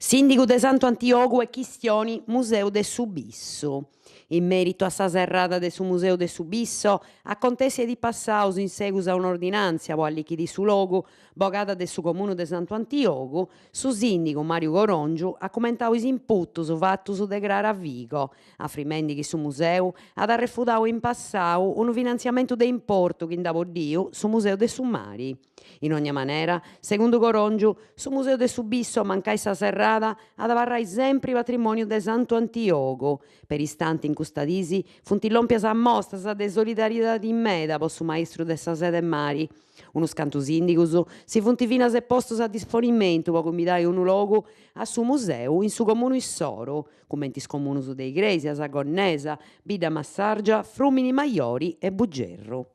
Sìndigu de Santu Antiogu e chistioni Museu de su Bisso. In meritu a sa serrada de su Museu de su Bisso, acontèssia diis passaus in segus a un'ordinàntzia po allichidì su logu, bogada de su Comunu de Santu Antiogu, su sìndigu Màriu Coròngiu at cumentau is imputus fatus de Crara Figo, afrimendi chi su museu at arrefudau in passau unu finantziamentu de importu chi nd'at boddiu su Museu de su Mari. In ogna manera, segundu Coròngiu, su Museu de su Bisso, mancai sa serrada, at abarrai sempri patrimòniu de Santu Antiogu. Peristanti in custa disi funt lòmpias ammostas de solidariedadi meda po su maistru de sa sede mari. Unus cantu sìndigus si funt finas postus a disponimentu po cumbidai unu logu a su museu in su comunu issoru, cumenti is comunus de Igrèsias, Gonnesa, Bidda Massàrgia, Frùmini Majori e Bugerru.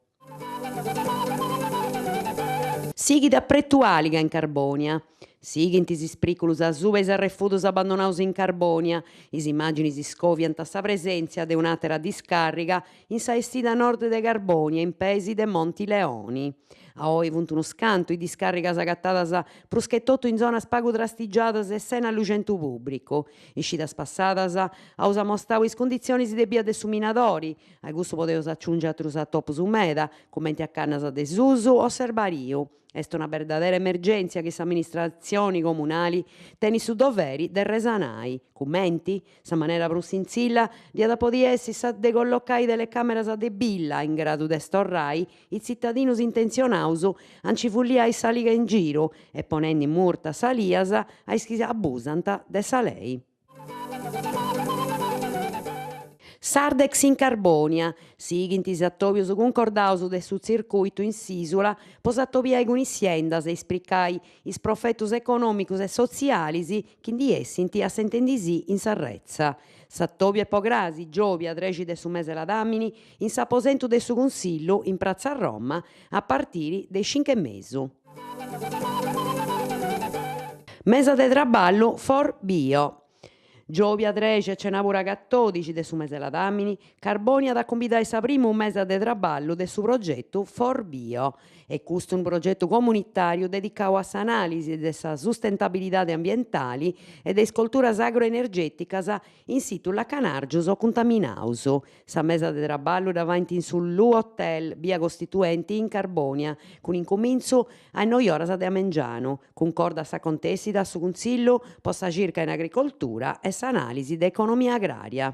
Sighit apretu àliga in Carbònia. Sighint is isprìculus asuba is arrefudus abbandonaus in Carbònia. Is imàginis iscòviant sa presèntzia de un'àtera discàrriga in sa essida nord de Carbònia in peis de Monti Leoni. A oi funt unus cantu is discàrrigas agatadas prus che totu in zonas pagu trastigiadas e sena alluxentu pùbricu. Is cidas passadas aus amostau is cunditzionis de bia de su Minadori, A custu podeus aciungi atrus atopus meda, cumenti a Cannas de Susu o Serbariu. Est una berdadera emergèntzia chi s'amministratzioni comunali tenit su doveri de resanai. Cumenti? Sa manera prus sintzilla diat a podi essi sa de collocai telecàmeras de billa in gradu de storrai is tzitadinus intentzionaus a nci fulliai s'àliga in giru e ponendi murtas salias a is chi abusant de sa lei. Sardex in Carbònia, sighint is atòbius cuncordaus de su tzircùitu in s'ìsula po s'atobiai cun is siendas e ispricai is profetus econòmicus e sotzialis chi ndi essint assentendisì in s'arretza. S'atòbiu est po crasi, giòbia trexi de su mese ladàmini, in s'aposentu de su Cunsillu in pratza Roma a partiri de is cincu e mesu. Mesa de traballu For Bio. Giòbia trexi e cenàbura catòdixi de su mese ladàmini, Carbònia at a cumbidai sa primu mesa de traballu de su progetu For Bio. Est custu unu progetu comunitàriu dedicau a s'anàlisi de sa sustentabilidadi ambientali e de is colturas agroenergèticas in situs lacanàrgius o cuntaminaus. Sa mesa de traballu dda faint in su Lu Hotel, bia Costituenti, in Carbònia, cun incumintzu a is noi oras de a mengianu. Cuncordat s'acontèssida su Cunsillu po sa circa in agricoltura e s'anàlisi de economia agrària.